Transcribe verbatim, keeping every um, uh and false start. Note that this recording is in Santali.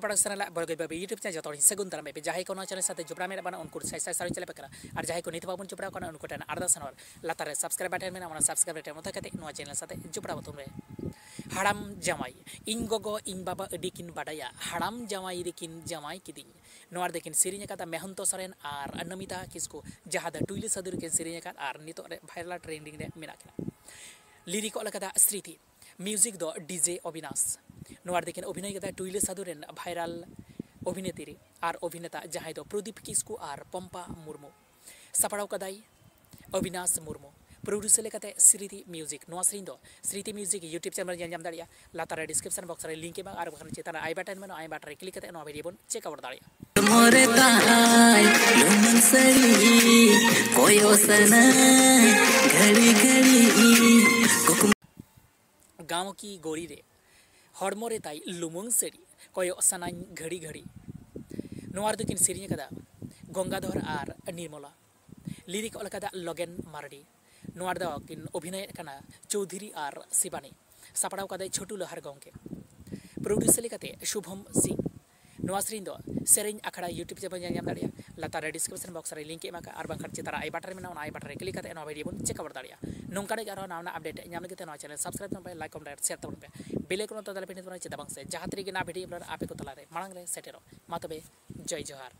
ᱯᱨᱚᱰᱟᱠᱥᱚᱱ ᱨᱮᱱᱟᱜ ᱵᱚᱲᱜᱚᱡ ᱵᱟᱹᱵᱤ YouTube ᱪᱮᱱᱮᱞ ᱡᱚᱛᱚ ᱦᱚᱲᱤᱧ ᱥᱟᱹᱜᱩᱱ ᱫᱟᱨᱟᱢᱮᱫ ᱯᱮ᱾ ᱡᱟᱦᱟᱸᱭ ᱠᱚ ᱱᱚᱣᱟ ᱪᱮᱱᱮᱞ ᱥᱟᱛᱮ ᱡᱚᱯᱲᱟᱣ ᱢᱮᱱᱟᱜ ᱵᱚᱱᱟ, ᱩᱱᱠᱩ ᱥᱟᱭ ᱥᱟᱭ ᱥᱟᱨᱦᱟᱣ ᱪᱟᱞ ᱟᱯᱮ ᱠᱟᱱᱟ᱾ ᱟᱨ ᱡᱟᱦᱟᱸᱭ ᱠᱚ ᱱᱤᱛ ᱦᱚᱸ ᱵᱟᱵᱚᱱ ᱡᱚᱯᱲᱟᱣ ᱠᱟᱱᱟ, ᱩᱱᱠᱩ ᱴᱷᱮᱱ ᱟᱨᱫᱟᱥ ᱟᱨ ᱞᱟᱛᱟᱨ ᱨᱮ subscribe button ᱢᱮᱱᱟᱜᱼᱟ, ᱚᱱᱟ subscribe button ᱚᱛᱟ ᱠᱟᱛᱮ ᱱᱚᱣᱟ ᱪᱮᱱᱮᱞ ᱥᱟᱛᱮ ᱡᱚᱯᱲᱟᱣ ᱛᱟᱵᱚᱱ ᱯᱮ᱾ ᱦᱟᱲᱟᱢ ᱡᱟᱶᱟᱭ, ᱤᱧ ᱜᱚᱜᱚ ᱤᱧ ᱵᱟᱵᱟ ᱟᱹᱰᱤ ᱠᱤᱱ ᱵᱟᱰᱟᱭᱟ, ᱦᱟᱲᱟᱢ ᱡᱟᱶᱟᱭ ᱨᱮᱠᱤᱱ ᱡᱟᱶᱟᱭ ᱠᱤᱫᱤᱧ᱾ ᱱᱚᱣᱟ ᱨᱮᱫᱚ ᱠᱤᱱ ᱥᱮᱨᱮᱧ ᱟᱠᱟᱫᱟ ᱢᱮᱦᱚᱱᱛᱚ ᱥᱚᱨᱮᱱ ᱟᱨ ᱱᱚᱢᱤᱛᱟ ᱠᱤᱥᱠᱩ, ᱡᱟᱦᱟᱸ ᱫᱚ ᱴᱩᱭᱞᱟᱹ ᱥᱟᱹᱫᱷᱩ ᱨᱮᱠᱤᱱ ᱥᱮᱨᱮᱧ ᱟᱠᱟᱫ ᱟᱨ ᱱᱤᱛᱚᱜ ᱨᱮ viral trending ᱨᱮ ᱢᱮᱱᱟᱜ ᱠᱤᱱᱟ᱾ ᱞᱤᱨᱤᱠ ᱚᱞ ᱟᱠᱟᱫᱟ ᱥᱨᱤᱛᱤ, ᱢᱤᱭᱩᱡᱤᱠ ᱫᱚ ᱰᱤᱡᱮ ᱚᱵᱤᱱᱟᱥ᱾ ᱱᱚᱣᱟ ᱨᱮᱫᱚ ᱠᱤᱱ ᱚᱵᱷᱤᱱᱚᱭ ᱟᱠᱟᱫᱟ ᱴᱩᱭᱞᱟᱹ ᱥᱟᱹᱫᱷᱩ ᱨᱮᱱ viral ᱚᱵᱷᱤᱱᱮᱛᱨᱤ ᱟᱨ ᱚᱵᱷᱤᱱᱮᱛᱟ, ᱡᱟᱦᱟᱸᱭ ᱫᱚ ᱯᱨᱚᱫᱤᱯ ᱠᱤᱥᱠᱩ ᱟᱨ ᱯᱚᱢᱯᱟ ᱢᱩᱨᱢᱩ᱾ ᱥᱟᱯᱲᱟᱣ ᱠᱟᱫᱟᱭ ᱚᱵᱤᱱᱟᱥ ᱢᱩᱨᱢᱩ᱾ ᱯᱨᱚᱰᱭᱩᱥᱟᱨ ᱞᱮᱠᱟᱛᱮ ᱥᱨᱤᱛᱤ ᱢᱤᱭᱩᱡᱤᱠ᱾ ᱱᱚᱣᱟ ᱥᱮᱨᱮᱧ ᱫᱚ ᱥᱨᱤᱛᱤ ᱢᱤᱭᱩᱡᱤᱠ YouTube ᱪᱮᱱᱮᱞ ᱧᱮᱞ ᱧᱟᱢ ᱫᱟᱲᱮᱭᱟᱜᱼᱟ, ᱞᱟᱛᱟᱨ ᱨᱮ description box ᱨᱮ link ᱮᱢᱟ ᱟᱨ ᱵᱟᱠᱷᱟᱱ ᱪᱮᱛᱟᱱ ᱨᱮ I button ᱢᱮᱱᱟᱜᱼᱟ, I button ᱨᱮ click ᱠᱟᱛᱮ ᱱᱚᱣᱟ ᱵᱷᱤᱰᱤᱭᱳ ᱵᱚᱱ check out ᱫᱟᱲᱮᱭᱟᱜᱼᱟ᱾ ᱢᱚᱨᱮ ᱛᱟᱦᱟᱭ ᱞᱩᱢᱟᱹᱝ ᱥᱟᱹᱲᱤ, ᱠᱚᱭᱚᱜ ᱥᱟᱱᱟ ᱜᱷᱟᱹᱲᱤ ᱜᱷᱟᱹᱲᱤ, ᱠᱩᱠᱢᱩ ᱜᱟᱶᱠᱤ ᱜᱳᱲᱤ ᱨᱮ ᱦᱚᱲᱢᱚ ᱨᱮ ᱛᱟᱭ ᱞᱩᱢᱟᱹᱝ ᱥᱟᱹᱲᱤ, ᱠᱚᱭᱚᱜ ᱥᱟᱱᱟᱧ ᱜᱷᱟᱹᱲᱤ ᱜᱷᱟᱹᱲᱤ᱾ ᱱᱚᱣᱟ ᱨᱮᱫᱚ ᱠᱤᱱ ᱥᱮᱨᱮᱧ ᱟᱠᱟᱫᱟ ᱜᱚᱝᱜᱟᱫᱷᱚᱨ ᱟᱨ ᱱᱤᱨᱢᱚᱞᱟ᱾ ᱞᱤᱨᱤᱠ ᱚᱞ ᱟᱠᱟᱫᱟ ᱞᱚᱜᱮᱱ ᱢᱟᱨᱰᱤ᱾ ᱱᱚᱣᱟ ᱨᱮᱫᱚ ᱠᱤᱱ ᱚᱵᱷᱤᱱᱚᱭᱮᱫ ᱠᱟᱱᱟ ᱪᱳᱣᱫᱷᱩᱨᱤ ᱟᱨ ᱥᱤᱵᱟᱱᱤ᱾ ᱥᱟᱯᱲᱟᱣ ᱠᱟᱫᱟᱭ ᱪᱷᱳᱴᱩ ᱞᱳᱦᱟᱨ ᱜᱚᱢᱠᱮ᱾ ᱯᱨᱚᱰᱭᱩᱥᱟᱨ ᱞᱮᱠᱟᱛᱮ ᱥᱩᱵᱷᱚᱢ ᱥᱤᱝ᱾ ᱱᱚᱣᱟ ᱥᱮᱨᱮᱧ ᱫᱚ ᱥᱮᱨᱮᱧ ᱟᱠᱷᱲᱟ YouTube ᱪᱮᱱᱮᱞ ᱧᱮᱞ ᱧᱟᱢ ᱫᱟᱲᱮᱭᱟᱜᱼᱟ, ᱞᱟᱛᱟᱨ ᱨᱮ description box ᱨᱮ link ᱮᱢ ᱟᱠᱟᱫᱼᱟ ᱟᱨ ᱵᱟᱝᱠᱷᱟᱱ ᱪᱮᱛᱟᱱ ᱨᱮ I button ᱢᱮᱱᱟᱜᱼᱟ, ᱚᱱᱟ I button ᱨᱮ click ᱠᱟᱛᱮ ᱱᱚᱣᱟ ᱵᱷᱤᱰᱤᱭᱳ ᱵᱚᱱ check out ᱫᱟᱲᱮᱭᱟᱜᱼᱟ᱾ ᱱᱚᱝᱠᱟᱱᱟᱜ ᱜᱮ ᱟᱨᱦᱚᱸ ᱱᱟᱣᱟ ᱱᱟᱣᱟ update ᱧᱟᱢ ᱞᱟᱹᱜᱤᱫ ᱛᱮ ᱱᱚᱣᱟ ᱪᱮᱱᱮᱞ subscribe ᱛᱟᱵᱚᱱ ᱯᱮ, like, comment, share ᱛᱟᱵᱚᱱ ᱯᱮ, bell icon ᱚᱛᱟ ᱛᱟᱞᱮ ᱯᱮ, ᱱᱤᱛ ᱵᱚᱱ ᱪᱮᱫᱟᱜ ᱵᱟᱝ ᱥᱮ ᱡᱟᱦᱟᱸ ᱛᱤᱱᱟᱹᱜ ᱜᱮ ᱱᱟᱣᱟ ᱵᱷᱤᱰᱤᱭᱳ upload ᱟᱯᱮ ᱠᱚ ᱛᱟᱞᱟᱨᱮ ᱢᱟᱲᱟᱝ ᱨᱮ ᱥᱮᱴᱮᱨᱚᱜ᱾ ᱢᱟ ᱛᱚᱵᱮ, ᱡᱚᱭ ᱡᱚᱦᱟᱨ᱾